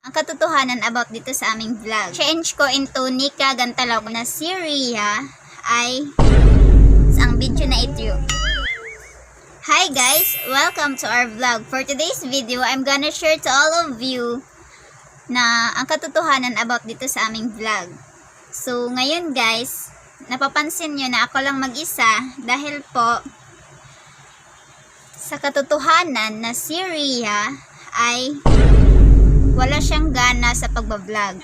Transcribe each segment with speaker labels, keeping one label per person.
Speaker 1: Ang katotohanan about dito sa aming vlog. Change ko into Nika Gantalaw na si Rhea ay ang video na ito. Hi guys! Welcome to our vlog. For today's video, I'm gonna share to all of you na ang katotohanan about dito sa aming vlog. So ngayon guys, napapansin nyo na ako lang mag-isa dahil po sa katotohanan na si Rhea ay wala siyang gana sa pagbablog.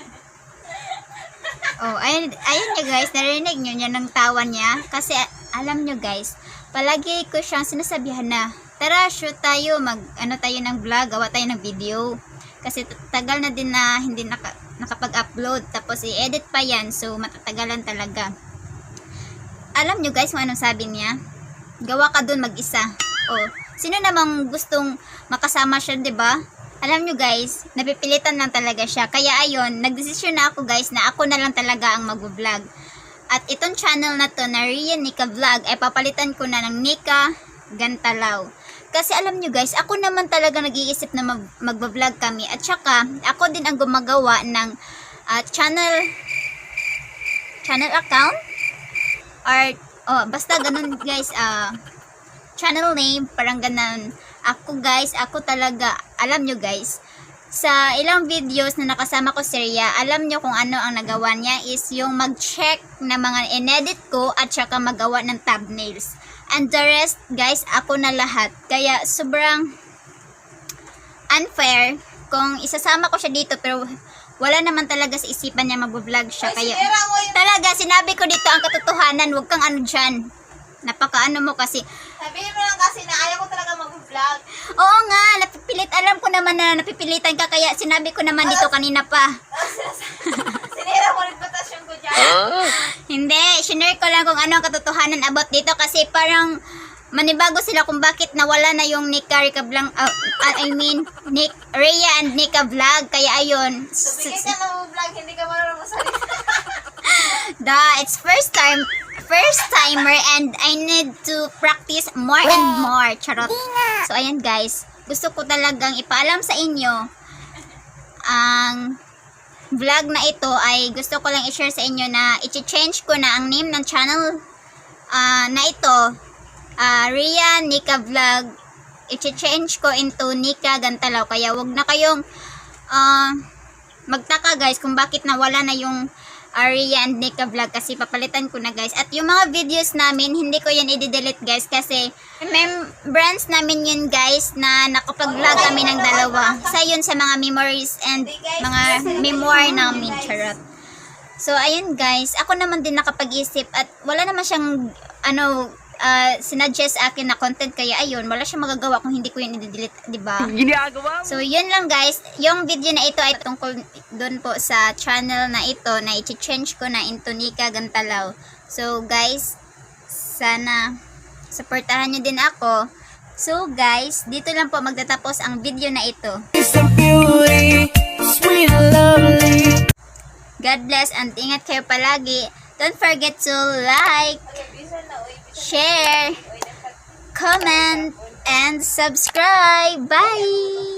Speaker 1: Oh, ayun niya guys, narinig nyo niya ng tawa niya. Kasi alam nyo guys, palagi ko siyang sinasabihan na, tara shoot tayo, tayo ng vlog, gawa tayo ng video. Kasi tagal na din na hindi nakapag-upload. Tapos i-edit pa yan, so matatagalan talaga. Alam nyo guys kung anong sabi niya? Gawa ka dun mag-isa. Oh, sino namang gustong makasama siya, 'di ba? Alam nyo guys, napipilitan lang talaga siya. Kaya ayun, nagdesisyon na ako guys na ako na lang talaga ang mag-vlog. At itong channel na to na Rhea Nika Vlog ay papalitan ko na ng Nika Gantalaw. Kasi alam nyo guys, ako naman talaga nag-iisip na mag-vlog kami. At saka, ako din ang gumagawa ng channel account. Or, basta ganun guys, channel name, parang ganun. Ako talaga, alam nyo guys, sa ilang videos na nakasama ko si Rhea, alam nyo kung ano ang nagawa niya is yung mag-check na mga inedit ko at saka magawa ng thumbnails. And the rest guys, ako na lahat. Kaya sobrang unfair kung isasama ko siya dito pero wala naman talaga sa isipan niya mag-vlog siya. Kaya talaga, sinabi ko dito ang katotohanan, huwag kang ano dyan. Napakaano mo kasi.
Speaker 2: Sabihin mo lang kasi na ayaw ko talaga mag-vlog.
Speaker 1: Oo nga, napipilit. Alam ko naman na napipilitan ka, kaya sinabi ko naman dito kanina pa.
Speaker 2: Sinira mo reputasyon ko dyan.
Speaker 1: Hindi, sinare ko lang kung ano ang katotohanan about dito kasi parang manibago sila kung bakit nawala na yung Nika Vlog, Rhea and Nika Vlog. Kaya ayun.
Speaker 2: So, bigay ka na mag-vlog, hindi ka marunong masalita.
Speaker 1: It's first timer and I need to practice more and more. Charot. So ayan guys, gusto ko talagang ipaalam sa inyo ang vlog na ito ay gusto ko lang i-share sa inyo na i-change ko na ang name ng channel na ito, Rhea Nika Vlog. I-change ko into Nika Gantalaw. Kaya wag na kayong magtaka guys kung bakit nawala na yung Rhea and Nika Vlog kasi papalitan ko na guys. At yung mga videos namin, hindi ko yan i-delete guys kasi brands namin yun guys na nakapag-vlog kami ng dalawa. Sa yun sa mga memories and mga memoir namin. Charot. So ayun guys, ako naman din nakapag-isip at wala naman siyang sinuggest akin na content, kaya ayun, wala siyang magagawa kung hindi ko yun i-delete, diba? So yun lang guys, yung video na ito ay tungkol doon po sa channel na ito na i-change ko na into Nika Gantalaw. So guys, sana supportahan nyo din ako. So guys, dito lang po magtatapos ang video na ito. God bless and ingat kayo palagi. Don't forget to like, share, comment, and subscribe. Bye!